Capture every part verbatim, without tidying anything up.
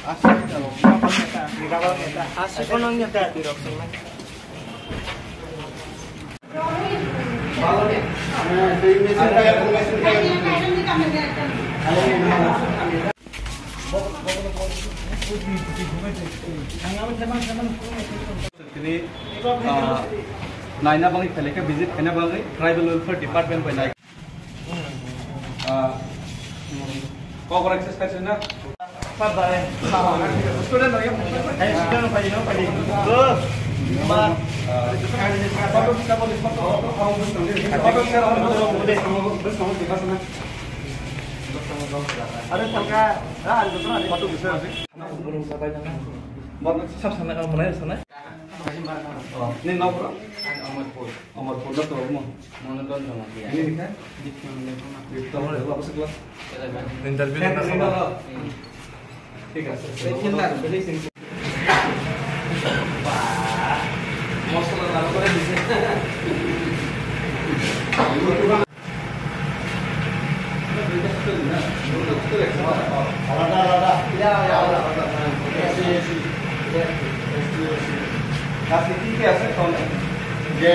Tini, ah, naina bagwi phailai kha, visit khaina bagwi tribal welfare department bai nai. Ah, kok rak ses kaisa na? Student no ya. Eh, student no padi, no padi. Go. Ma. Photo, photo, photo, photo, photo. Are salka, ah, are salka, photo bisa. Sab sana, mana sana? Oh, ini nomor? Amarpur. Amarpur na to mo. Monoton Jamatia. Ini kan? Bitta mo, apa sekolah? Interview na sama. Thik ase. Ba, mosla lalo kore dise. আলাদা, আলাদা। ইয়া, ইয়া, আলাদা, আলাদা। SC, ST, SC. রাজনীতি কি আছে? কোন? যে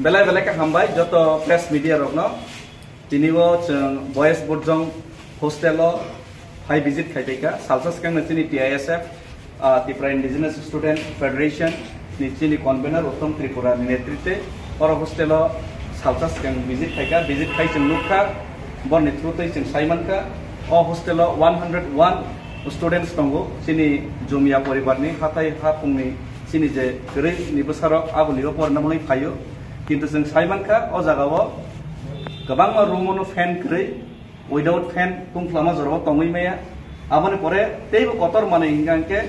Belai belai khe hambai joto press media rokno. Tini o chwng Boys Burjong hostel o phai visit khai paikha. Salsa swkang no chini T I S F, ah, Tripura Indigenous Student Federation ni chini convener Uttom Tripura ni netritwe oro hostel o salsa swkang visit khaikha. Visit khai chwng nukha, borni through twi chwng sai mankha. O hostel o one hundred one students tongo, chini Jumia poribar ni hathai haphung ni chini je kwrwi ni bwsarok aboni o porna mwnwi phaio. Kintu chwng sai mankha, o jaga o kwbangma room o no fan kwrwi, without fan tungflama jorao tongwi maya. Aboni pore teibo kotor manwi hingka hingke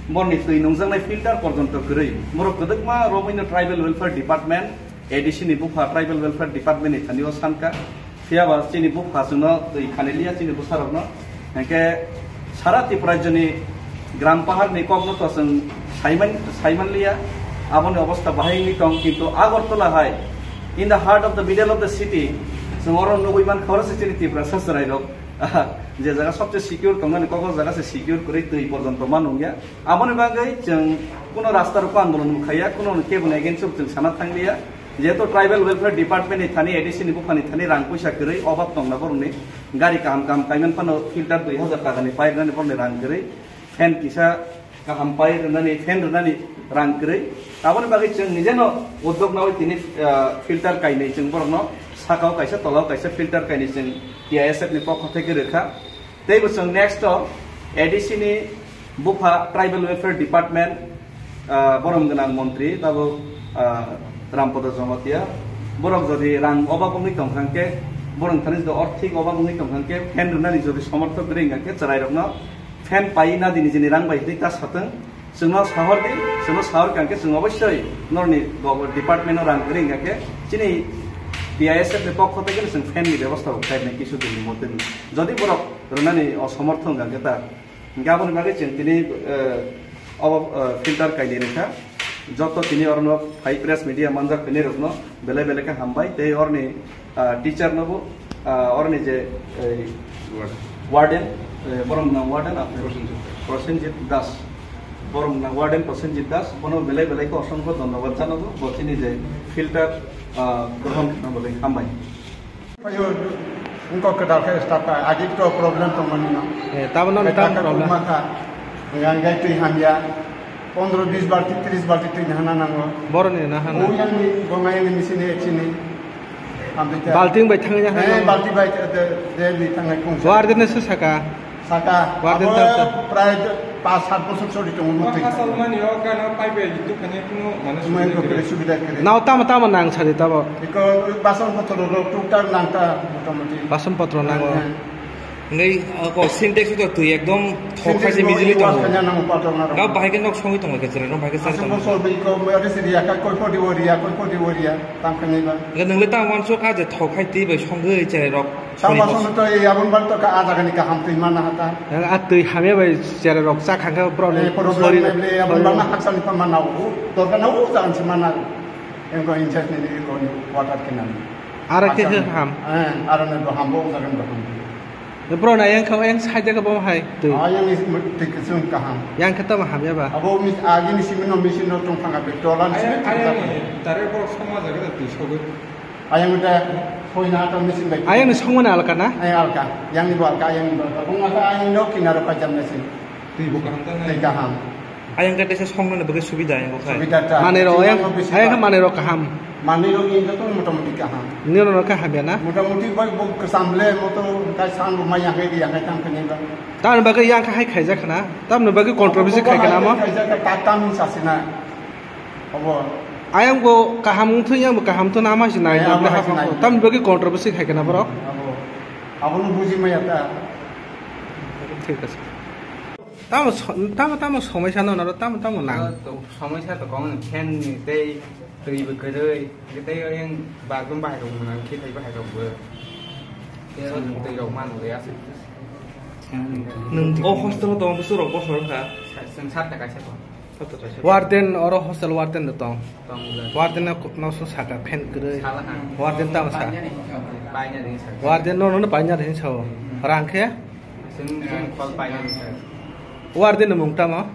borni twi nungjaknai filter porjonto kwrwi. Borok kwdwkma romwino Tribal Welfare Department, A D C ni bupha Tribal Welfare Department ni thani o sanka. Phiya ba chini bupha chwngno twi khani liya chini bwsarokno. Hingke sara Tripura rajyoni gram pahar ni kokno to chwng saiman, saiman liya. Aboni obostha bahai wngwi tong, kintu Agartala hai, in the heart of the middle of the city, chwng oro nugwi mankha oro se chini Tiprasa chwrairok. Je jaga sobse secure tongnani kok o jaga se secure kwrwi twi porjonto ma nungya. Aboni bagwi chwng kuno rasta rokho andolon bo khaiya, kuno keboni against o chwng sana thangliya. Jehetu Tribal Welfare Department ni thani, A D C ni buphani thani rang puisa kwrwi, obab tongna borokni gari kaham kaham kaiman phano filter dui hazar taka ni pairwnani borokni rang kwrwi, fan kisa kaham pai rwnani, fan rwnani rang kwrwi. Aboni bagwi chwng nijeno uddog nawi tini, ah, filter kainwi chwng borokno sakao kaisa tolao kaisa filter kainwi chwng T I S F ni pokho theke rwkha. Tei bo chwng next o A D C ni bupha Tribal Welfare Department, ah, borom gwnang montri tabuk, ah, Rampada Jamatia. Borok jodi rang obab wngwi tongkha hwnkhe, borok thani jodi orthik obab wngwi tongkha hwnkhe, fan rwnani jodi somorthok kwrwi wngkha hwnkhe, chwrairokno fan pai na di nijini rang bai hinwi ta satwng. Chwngno sahor di, chwngno sahor kha hwnkhe chwng obossoi norni go-, department-o rang kwrwi wngkha hwnkhe chini T I S F ni pokho theke chwng fan ni bebostha bo khlainai kisu din ni moddhe ni. Jodi borok rwnani osomortho wngkha hwnkhe ta, hwnkhe aboni bagwi chwng tini, eh, obo, eh, filter kainwi rwkha. Joto tini orono phai press media manjak phainai rokno belai belai khe hambai tei orni, ah, teacher no bo, ah, orni je, eh, warden, eh, borom na warden apni Prosenjit. Prosenjit Das. Borom na warden Prosenjit Das, bono belai belai khe osongkho dhonnobad janago, bo chini je filter, ah, grohon khna belai hambai. Ayo, wngkok kwtal khe staff ka, agi to problem tongmani no. Eh, tamo no Eta tamo khe problem. Kuma kha, yang gai twi hamya, pondro bis balti, tris balti twi hana nango. Boroni na hana. O yang ni, bongai ni misi ni, echi ni. Hamdi ta. Balting bai thangya hana. Eh, balti bai de, de ni thangnai kung. Warden se saka. Saka, warden abo ta, ta. Prai pas sat bosor sori tongo motwi. Asal mani o gana pai bai YouTube kane kuno mane. Mui subida ko kre, kre. Subida kre. Nao tamo tamo nang sari tabo. Iko bason potro rok tuk tak nang ta motamoti. Bason potro nango. Eh, eh. Ngai, ako Sintex to twi ekdom thok khai se mijili tongo. Ga bahai ke nok songwi tongo ke jere, no bahai ke sari tongo. Asuk bosor bai ko, mo ri siri ya, ka koi podi wori ya, koi podi wori ya, tang khai ba. Ga nang le tang wan sok a je thok khai twi bai songwi jere rok. Tang ba song to ya bun ban to ka a jaga ni kaham twi mana hata. A twi hamya bai jere rok cha khang ka bro ni. Eh, problem sorry. Ne le ya bun ban haksa ni pa mana u, dor ka na u jaga ni mana. Em ko in charge ni ko ni water kinan. Ara ke ham. Eh, ara ne do ham bo jaga ni do ham. Bro, na yang kha, yang side ka bom hai twi. Ah, yang is twi kusung kaham. Yang kha tamo hamya ba. Abo mi agi ni simi no machine no tong thanga be tola ni simi tong thanga. Tare bor soma jaga twi sogo. Ayang uta hoina ta machine bai. Ayang ni songmani alka na? Ayang alka. Yang ni bo alka, yang ni bo alka. Bung asa ayang no kinaro ka jam machine. Twi bo kaham ta na. Twi kaham. Ayang khe teisa songmani bagwi subida ayang khe. Subida ta. Manwi rok ayang, ayang khe manwi rok kaham. Manwi rok ni joto motamoti kaham. Nini rok kaham ya na? Motamoti bai bo kwcham le moto kai san bo mai yang kai yang kai tam khe ni ba. Tamni bagwi yang khe hai khaijak khna. Tamni bagwi controversy khai khna mo. Khaijak kha ta tam sa sina. Obo. Ayang bo kaham wngthwi yang bo kaham to nama si nai. Ayang bo hai si nai. Tamni bagwi controversy khai khna borok. Obo. Abono buji maya ta. Thik ase. Tamo so-, tamo, tamo somai sano naro, tamo, tamo nang. Aro to somai sa to kong fan ni tei twi bo kwrwi, tei yang bathroom bahai rok mwnang, khe thai bahai rok bo. Tei rok man le ase. Nwng o hostel o tongo bwswk rok bosor wngkha? Sa-, chwng sat ta kaisa ko. Sat ta kaisa. Warden, oro hostel warden no tong. Tong le. Warden no, no so saka fan kwrwi. Sala ha. Warden tamo sa. Paina ring sa. Warden no, no, no paina ring sa o. Hmm. Rang khe? Chwng, chwng khol paina ring sa. Warden ni mung tamo?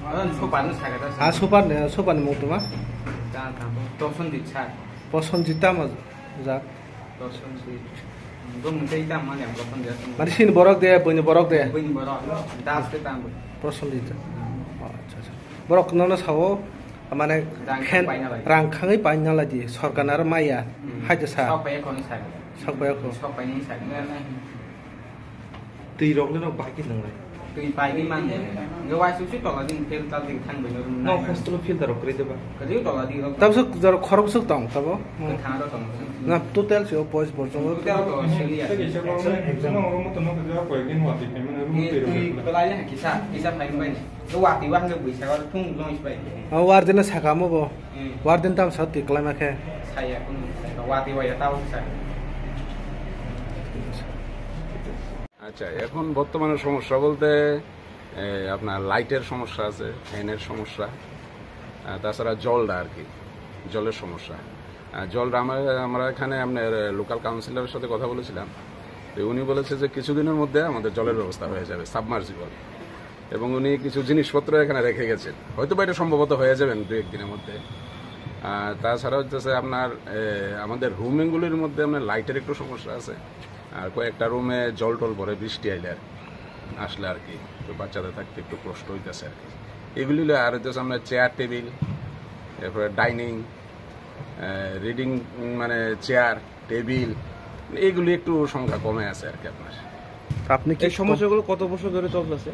Oro ni super no saka ta. Ah, super ni, super ni mung tamo? Ta, ta, Prosenjit sir. Prosenjit tamo jak? Prosenjit. Bo mung tei tamo mani ang Prosenjit. Mani sini borok de, buini borok de? Buini borok. Das ke tamo. Prosenjit. Oh, acha, acha. Borok nono sao, mane rang khen, paina lai. Rang khangwi paina lai di. Sorkar aro maya. Hmm. Hai de sa. Sok pai khon sa. Sok pai khon. Sok pai ni sa. Twi rok le no bahai khe nang lai. Twi pai ni man. Nge wai su su tola ding filter ding thang bai no. No hostel filter rok kre de ba. Kadi tola ding rok. Tab sok jaro khorok sok tong tabo. Ka thang ro tong. Na total se o boys borjong. Total to sili ya. Twi pelai ya kisa, kisa pai bai. Nge wati wa nge buisa ro thung long is pai. O warden na saka mo bo. Hmm. Warden tam sa twi klai ma khe. Saya kun wati wa ya tau sa. আচ্ছা, এখন বর্তমানে সমস্যা বলতে, এ, আপনার লাইটের সমস্যা আছে, ফ্যানের সমস্যা, আহ, তাছাড়া জলটা আর কি, জলের সমস্যা। আহ, জলটা আমরা, আমরা এখানে আপনার লোকাল কাউন্সিলরের সাথে কথা বলেছিলাম, তো উনি বলেছে যে কিছুদিনের মধ্যে আমাদের জলের ব্যবস্থা হয়ে যাবে, সাবমার্সিবল। এবং উনি কিছু জিনিসপত্র এখানে রেখে গেছেন, হয়তো বা এটা সম্ভবত হয়ে যাবেন দু এক দিনের মধ্যে। আর তাছাড়া হচ্ছে আপনার, এ, আমাদের রুমগুলির মধ্যে আপনার লাইটের একটু সমস্যা আছে, আর কয়েকটা রুমে জল টল পড়ে বৃষ্টি আইলে আর কি, আসলে আর কি, তো বাচ্চাদের থাকতে একটু কষ্ট হইতেছে আর কি। এগুলি হলো আর হচ্ছে আপনার চেয়ার টেবিল, এরপরে ডাইনিং, আহ, রিডিং, মানে চেয়ার, টেবিল, এগুলি একটু সংখ্যা কমে আছে আর কি আপনার। আপনি কি এই সমস্যাগুলো কত বছর ধরে চলতেছে?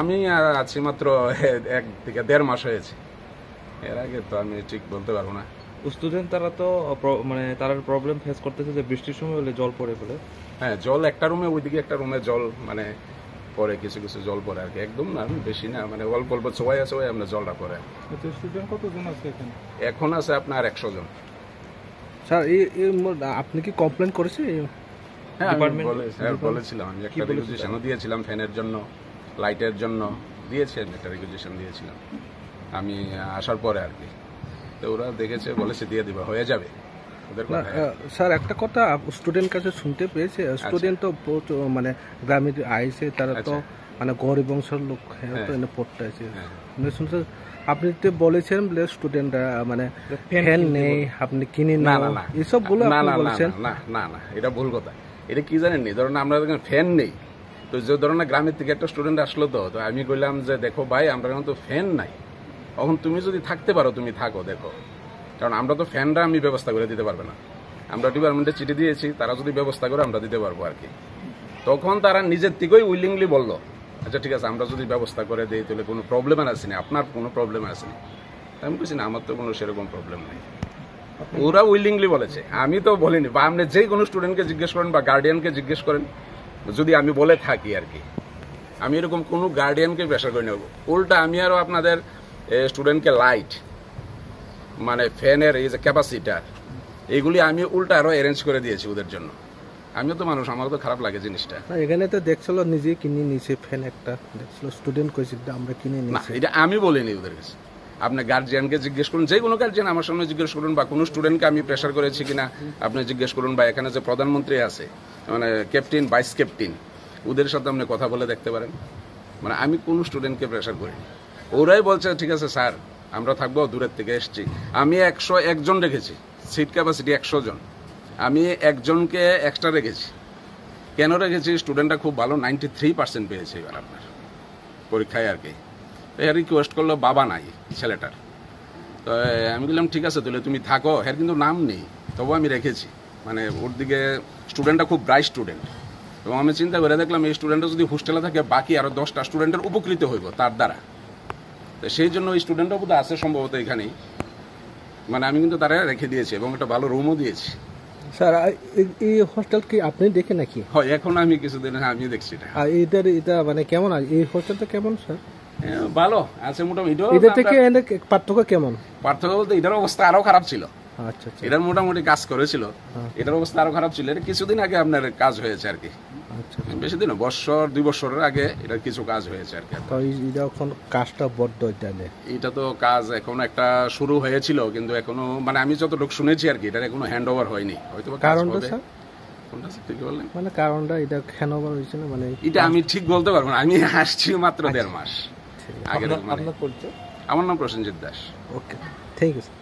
আমি, আহ, আছি মাত্র এক থেকে দেড় মাস হয়েছে, এর আগে তো আমি ঠিক বলতে পারবো না। স্টুডেন্ট তারা তো প্র-, মানে তারা প্রবলেম ফেস করতেছে যে বৃষ্টির সময় হলে জল পড়ে ফেলে। হ্যাঁ, জল একটা রুমে, ওইদিকে একটা রুমে জল মানে পড়ে, কিছু কিছু জল পড়ে আর কি, একদম না, বেশি না, মানে অল্প অল্প ছোঁয়ায় ছোঁয়ায় আমরা জলটা পড়ে। আচ্ছা, স্টুডেন্ট কতজন আছে এখানে? এখন আছে আপনার একশো জন। স্যার, এই, এই ম-, আপনি কি কমপ্লেন করেছে এই হ্যাঁ, আমি ডিপার্টমেন্ট? বলে-, হ্যাঁ, ডিপার্টমেন্ট? বলেছিলাম, আমি কি একটা বলেছে রিকুইজিশনও স্যার? দিয়েছিলাম ফ্যানের জন্য, লাইটের জন্য দিয়েছি, আমি একটা রিকুইজিশন দিয়েছিলাম আমি আসার পরে আর কি। তো ওরা দেখেছে, বলেছে দিয়ে দিবা, হয়ে যাবে ওদের না, কথায় আর কি। আহ, স্যার, একটা কথা, আপ-, স্টুডেন্ট কাছে শুনতে পেয়েছে, আচ্ছা। স্টুডেন্ট তো প্রচুর, মানে, গ্রামে যে আইছে, তারা তো আচ্ছা। মানে গরিব বংশের লোক, হ্যাঁ, হ্যাঁ। তো এনে পড়তে আছে। হ্যাঁ। মানে শুনতে, আপনি তো বলেছেন বলে স্টুডেন্টরা মানে তো ফ্যান ফ্যান কিনতে নেই, বলে। আপনি কিনে না, নাও, না, না। এসব বলে না, আপনি না, না, বলেছেন। না, না, না, না, এটা ভুল কথা। এটা কি জানেননি? ধরুন আমরা এখানে ফ্যান নেই, তো যে ধরনের গ্রামের থেকে একটা স্টুডেন্ট আসলো তো, তো আমি কইলাম যে, "দেখো ভাই, আমরা এখন তো ফ্যান নাই, এখন তুমি যদি থাকতে পারো তুমি থাকো, দেখো, কারণ আমরা তো ফ্যানটা আমি ব্যবস্থা করে দিতে পারবে না।" আমরা ডিপার্টমেন্টে চিঠি দিয়েছি, তারা যদি ব্যবস্থা করে আমরা দিতে পারবো আর কি। তখন তারা নিজের থেকেই উইলিংলি বলল, "আচ্ছা ঠিক আছে, আমরা যদি ব্যবস্থা করে দিই তাহলে কোনো প্রবলেম আর আসেনি, আপনার কোনো প্রবলেম আসেনি।" আমি বলছি, "না, আমার তো কোনো সেরকম প্রবলেম নেই।" ওরা উইলিংলি বলেছে, আমি তো বলিনি। বা আপনি যে কোনো স্টুডেন্টকে জিজ্ঞেস করেন বা গার্ডিয়ানকে জিজ্ঞেস করেন, যদি আমি বলে থাকি আর কি, আমি এরকম কোনো গার্ডিয়ানকে প্রেশার করি না। উল্টা আমি আরও আপনাদের স্টুডেন্টকে লাইট, মানে ফ্যানের এই যে ক্যাপাসিটার, এইগুলি আমি উল্টা আরও অ্যারেঞ্জ করে দিয়েছি ওদের জন্য। আমিও তো মানুষ, আমারও তো খারাপ লাগে জিনিসটা। না, এখানে তো দেখছিল নিজে কিনে নিছে ফ্যান একটা, দেখছিল স্টুডেন্ট কইছিল যে আমরা কিনে না, নিছি। এটা আমি বলিনি ওদের কাছে। আপনি গার্জিয়ানকে জিজ্ঞেস করুন, যে কোনো গার্জিয়ান আমার সামনে জিজ্ঞেস করুন, বা কোনো স্টুডেন্টকে আমি প্রেশার করেছি কিনা আপনি জিজ্ঞেস করুন, বা এখানে যে প্রধানমন্ত্রী আছে, মানে ক্যাপ্টেন, ভাইস ক্যাপ্টেন, ওদের সাথে আপনি কথা বলে দেখতে পারেন। মানে আমি কোনো স্টুডেন্টকে প্রেশার করিনি। ওরাই বলছে, "ঠিক আছে স্যার, আমরা থাকবো, দূরের থেকে এসছি।" আমি একশো একজন রেখেছি, সিট ক্যাপাসিটি একশো জন, আমি একজনকে এক্সট্রা রেখেছি। কেন রেখেছি? স্টুডেন্টটা খুব ভালো, নাইনটি থ্রি পার্সেন্ট পেয়েছে এবার আপনার পরীক্ষায় আর কি। তো এ রিকোয়েস্ট করলো, বাবা নাই ছেলেটার। তো এ, আমি বললাম, "ঠিক আছে, তাহলে তুমি থাকো।" এর কিন্তু নাম নেই, তবু আমি রেখেছি। মানে ওর দিকে স্টুডেন্টটা খুব ব্রাইট স্টুডেন্ট, এবং আমি চিন্তা করে দেখলাম, এই স্টুডেন্টটা যদি হোস্টেলে থাকে, বাকি আরও দশটা স্টুডেন্টের উপকৃত হইব তার দ্বারা। তো সেই জন্য ওই স্টুডেন্টটা বোধহয় আছে সম্ভবত এখানেই। মানে আমি কিন্তু তারা রেখে দিয়েছি এবং একটা ভালো রুমও দিয়েছি। স্যার, আ, এই- এই হোস্টেল কি আপনি দেখে নাকি? হয়, এখন আমি কিছুদিন, হ্যাঁ, আমি দেখছি এটা। আর এদের এটা মানে কেমন আছে? এই হোস্টেলটা কেমন স্যার? এ, ভালো আছে মোটামুটি। এটাও এটা আমরা- থেকে এদের পার্থক্য কেমন? পার্থক্য বলতে এটার অবস্থা আরো খারাপ ছিল। আচ্ছা, আচ্ছা। এটার মোটামুটি কাজ করেছিল। হ্যাঁ। এটার অবস্থা আরো খারাপ ছিল। এটা কিছুদিন আগে আপনার কাজ হয়েছে আর কি। আচ্ছা, আচ্ছা। বেশি দিন না, বছর দুই বছরের আগে এটার কিছু কাজ হয়েছে আর কি। তো এই এটা এখন কাজটা বড্ড এটা নিয়ে। এটা তো কাজ এখন একটা শুরু হয়েছিল, কিন্তু এখনো মানে আমি যতটুকু শুনেছি আর কি, এটার এখনো হ্যান্ড ওভার হয়নি। হয়তো বা কাজ কারণটা হবে। স্যার? কোনটা স্যার, কি বললেন? মানে কারণটা এটা কেন আবার হয়েছে না? মানে এটা আমি ঠিক বলতে পারবো না, আমি আসছি মাত্র দেড় মাস। আগের আপনার মানে আপনার পরিচয়? আমার নাম প্রসেনজিৎ দাস। ওকে, থ্যাংক ইউ স্যার।